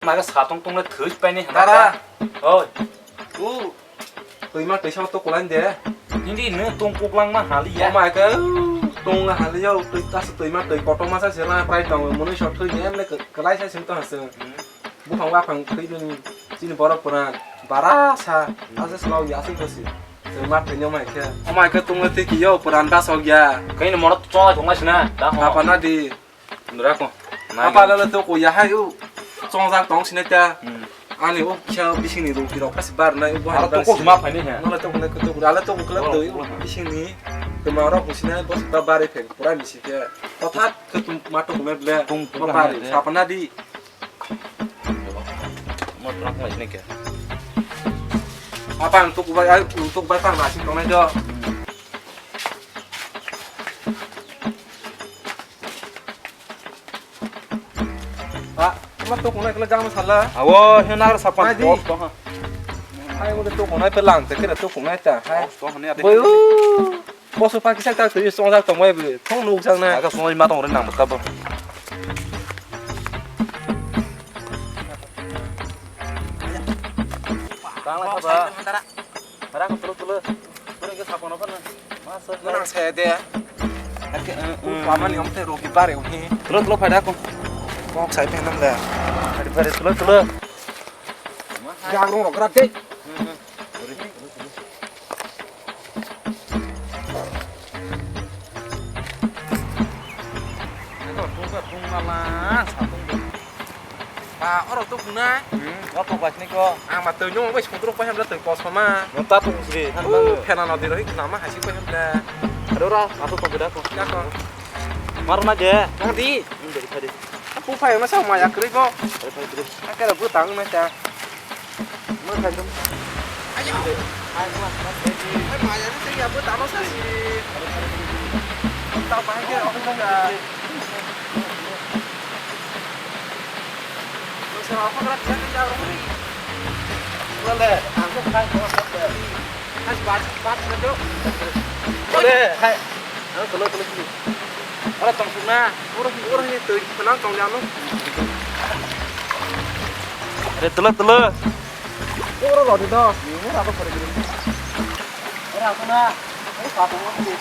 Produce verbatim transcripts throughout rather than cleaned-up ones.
Maga satong tong le thwi pai ni hana. Dara. Oi. U. Twi ma twi sa to kulan de. Hindi ne tong kok lang ma hali ya. Omai ke tong hali ya, twi ta sa twi ma twi koto ma sa se la prai tong mo ni shot thwi ne le kalai sa sim to ha se. Buphang buphang thwi dun chini borok pura bara sa asa slow ya aswk gosi. Twi ma thwi ne omai ke. Omai ke tong le twi ki yo pura da sok ya. Kaini mono chonga thong la sina. Da ho. Apa na di. Nura ko. Apa lalo to ko ya hai u. Chongjak tong sini ta. Hmm. Ani u kisa bising ni ruk rok kasi bar na u bo. Aro to ko ma phai ni he. Nala to ko na to ko ala to ko kala to u bising ni. To ma rok sini bo ta bare phe pura ni si ke. Kotha ke tum ma to ko me ble. Tum ma bare. Sapana di. Mo trak ma sini ke. Apa ang to ko bai ai to ko bai pang na sing tong nai do. Ah, ma to kunai kala jang sala. Awo, he nagar sapan. Hai di. Post to ha. Hai mo to kunai pe lang te kira to kunai ta. Hai. Post to ha ne ate. Boyu. Post pa kisa ta to song jak to mai bu. Thong nuk jang na. Aga song ma tong re nang ta bo. Tang la ba. Para ko tulo tulo. Pura ke sapan apa na? Masa. Nang saya de. Ake, eh, eh. Pamani om te rogi bare uhi. Tulo tulo pada ko. Kok sai pe nam da. Pare pare tulo tulo. Jagrong rok rat de. Eko tungka tungmala satung. Ba oro to kuna. Hmm, oro to bai sini ko. Ang ma twi nung bai sutro pa hamla twi kosma. Nung ta tong sri. Phena nodi rohi nama hasi pa hamla. Aro ra, ma to tong da ko. Ya ko. Mar na je. Nang di. Nung dari tadi. Aku phai ma sa maya kri ko. Dari tadi. Akara bu tang na cha. Mo khaidum. Ayo. Ai, mo, mo, mo. Ai, maya ni tei abo tamo sa si. Tao bahai ke, abo tong ka. Mo sa apa kra dia ni jauh ni. Wale, aku khai ko sa. Hai, bat, bat na jo. Wale, hai. Ano tulo, tulo, tulo. Ora tong sukna. Ora, ora ni tui, kenang tong jam lo. Are tulo, tulo. Ora lo di do. Ora apa kore kore. Ora aku na. Ora apa kore.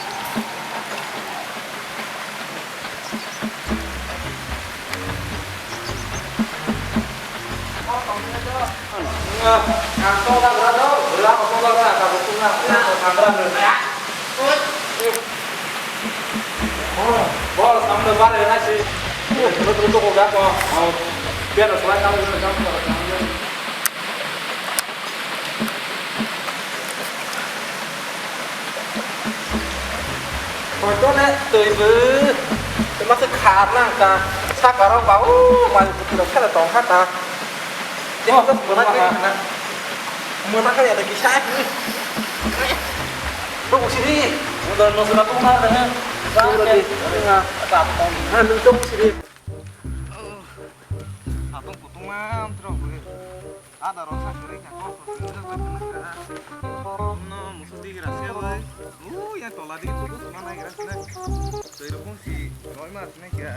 Koito le twi bo. Tei masa khar nang ka. Saka rok ba o mai buti rok khela tong kha ta. Tei masa mona khe na. Mona khe ya da kisa. Bo busi di. Udah no sura tu na da. Sura di. Ha, nung to busi di. Atong kutung mam tro bo. Ada rok sa kwrwi kha, kok kwrwi rok bai khna kha. Bono musu digira se bai. U, yang tola digi tubu sima naigira se. Twi rok bung si roi mar se nai kha.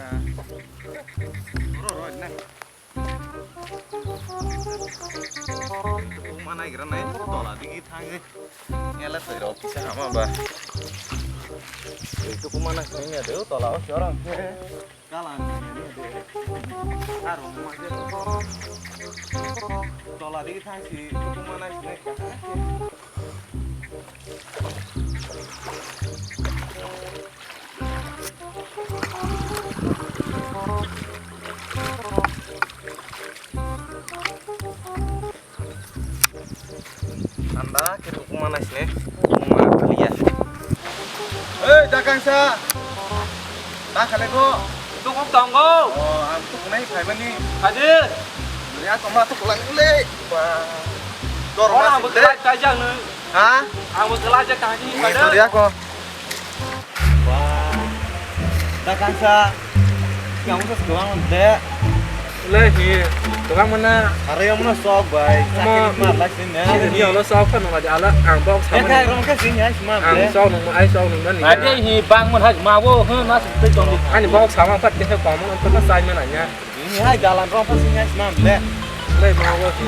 Oro roi na. Tubu ma naigira nai, tola digi thang e. Yala twi rok kisa hama ba. Twi tubu ma nai se nai de, tola o si orang se. Kalan ni de. Aro ma je to. Tola di thang si kuma nai si. Anda ke tukuma nai sini. Tukuma kaliya. Hei, dakang sa. Ta khale ko. Tukuk tongo. Oh, ang tukunai phaimani. Hadi. Ya, toma tukulang le. Wah. Dor. Orang mas bekerja aja nih. Ha? Ang bekerja aja kaki. Ini pada. Dor ya ko. Wah. Da kansa. Yang udah sekolah de. Le hi. Tukang mana? Hari yang mana sok bai. Sama. Sakit mah lah sini. Sini dia lo sok kan ada ala ang bok sama. Yang kayak orang ke sini ya semua. Ang sok nung ai sok nung ni. Ada hi bang mana mau he mas itu dong. Ani bok sama pat dia kamu untuk saya mana ya. Ini hai jalan rong pas sini ya semua le. Tei ma bo si.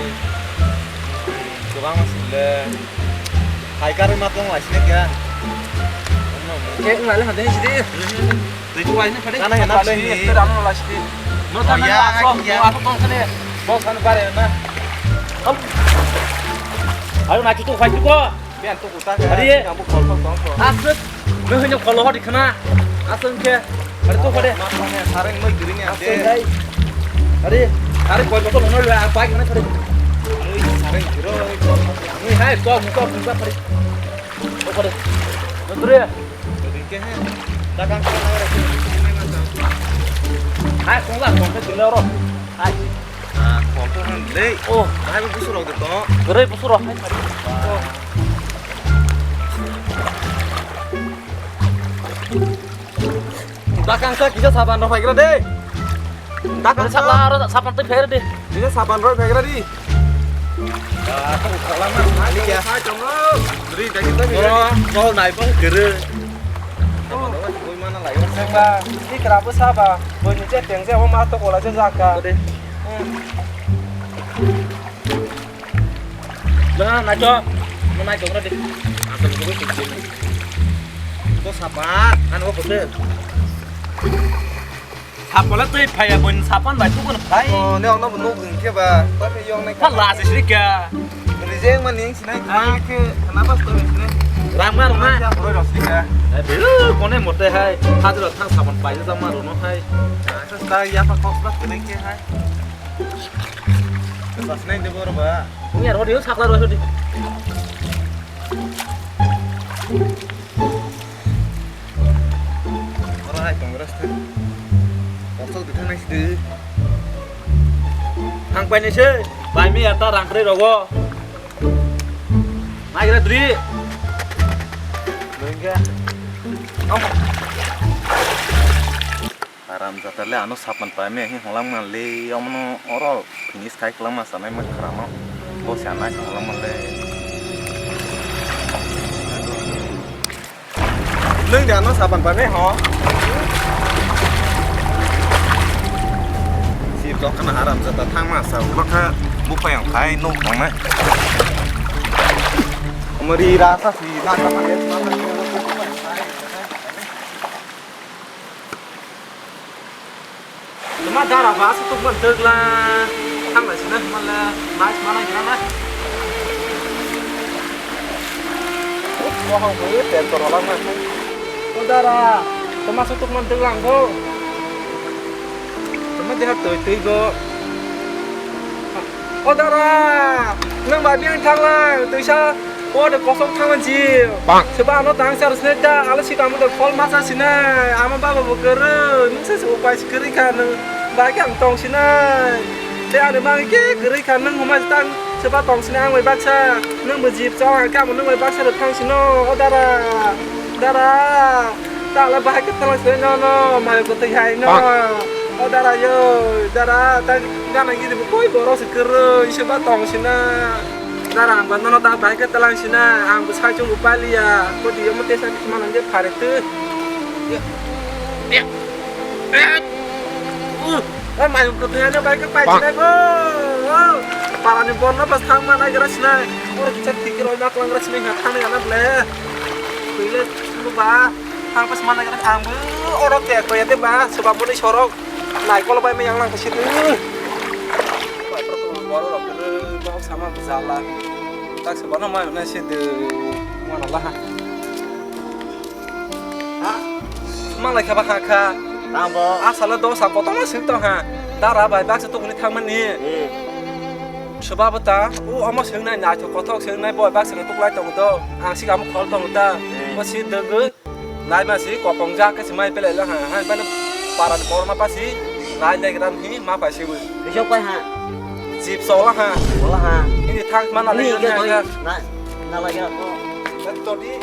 Gobang ma sile. Hai kar ma tong lai sine kya. Ke ngai le hande sidi. Tei tu wai ne phade. Kana hena lai ni. Te dam lai sidi. No ta na aso. Aso tong sene. Bo san pare na. Ayo na tu tu phai tu ko. Bian tu kuta ke. Ari. Kamu kol kol tong ko. Asuk. Nung hanya kol hodi khana. Asuk ke. Ari tu phade. Sareng moi giri ni ate. Ari. Ari kol kol nung le apai khana phade. Sareng giro. Nung hai kol kol nung phade. Kol phade. Nung tu ya. Dagang kena lagi. Hai, kong lah, kong ke dulu ro. Hai. Ah, kong tu kan le. Oh, hai bu surok de to. Gere bu surok. Hai. Oh. Dagang sa kisa saban ro phai kira de. Dagang sa la ro saban tu phai de. Kisa saban ro phai kira di. Ah, tu kalau mah mali ya. Hai, tong lo. Beri daging tu. Oh, kau naik pun gere. Kau mana lagi? Seba, ini kerabu saba. Bunyi je teng je, oh, mah tu kola je jaga. Gede. Hmm. Nah, nacho. Mau nacho berarti. Asal itu kecil. Itu sapan, kan gua putih. Sapan lah tuh, payah bunyi sapan, baik tuh kan, payah. Oh, ini orang nunggu nunggu ke, bah. Tapi yang naik. Kan lah, asli sih, ya. Rijeng maning sinai. Ah. Ke, kenapa story sini? Rama, rama. Ya, bro, rosli ya. Eh, biru, kone mote hai. Hajra thang saban pai jama rono hai. Nah, terus dah ya, apa kok, bah, kene ke hai. Pas naik deh, bro, bah. Ini ya, rodi, sakla rodi. Oro hai Congress thang. Kongsok di thang nai sidi. Thang pai nai se. Bai mi ata rang kre rogo. Nai kira dri. Lengke. Om. Haram jata le ano sapan pai me hi holang man le. Omono oro finish kai klang ma sanai ma kharano. Bo sanai holang man le. Nung de ano sapan pai me ho. Si tok kana haram jata thang ma sa ulo kha bu pai ang khai nung thong na. Mari rasa si na ka ma ke na. Tuma dara ba aswk tukmani twkla. Thangla sina himala, nai sima nai gana nai. Wahang bui pen toro lang nai. O dara, tuma aswk tukmani twkla ang bo. Tuma deha twi twi go. O dara, nwng bai biyang thangla, twisa. O de kosong thangma ji. Bang. Seba ano tang sar sne ta, alo si kamo de phol masa sinai. Ama baba bo kwrwi, nung se se upai si kwrwi kha nung. Ba khe ang tong sinai. Te ani mang khe kwrwi kha nung huma tang seba tong sinai ang bai baksa. Nung bo jip chong ang kamo nung bai baksa de thang sino. O dara. Dara. Ta ala bahai khe tala sinai no no. Mai ko tei hai no. Bang. O dara yo. Dara ta gana gidi bo koi borok se kwrwi seba tong sinai. Dara, ang ba nono ta bai khe talang sina, ang bo sai chungo paliya, kodi omo tesa khe mano je phare twi. Eh, mayung kwthwi ano bai khe pai sinai bo. Parani borno bas thang ma nai gra sinai. Oro kisa thik roi ma tlang gra sinai, ha thang ya na ble. Twi le chungo ba, thang pas ma nai gra, ang bo oro te ko ya de ba, soba muni sorok. Naikol bai meyang nang khe sidi. Borok rok kwrwi bohok sama bwsala. Tak se bono mai mwnai sidi. Mano laha. Ha? Malai kha ba kha kha. Tamo. Asala dosa kotorma swk tong ha. Dara bai baksa tukuni thangmani. Hmm. Swba bwta. O omo swngnai naithok kothok swngnai boi baksa rok tuklai tongo do. Ang sika amo khol tongo ta. Hmm. O si dwgwi. Nai ma si kopong jak khe si mai belai le ha, ha, bano para ni borok ma pasi nai nai gram hi ma pai si bo. Rijok pai ha. Jip sola ha. Sola ha. Ini thang ma na le. Ni ke koi na, na la ya ko. Todi.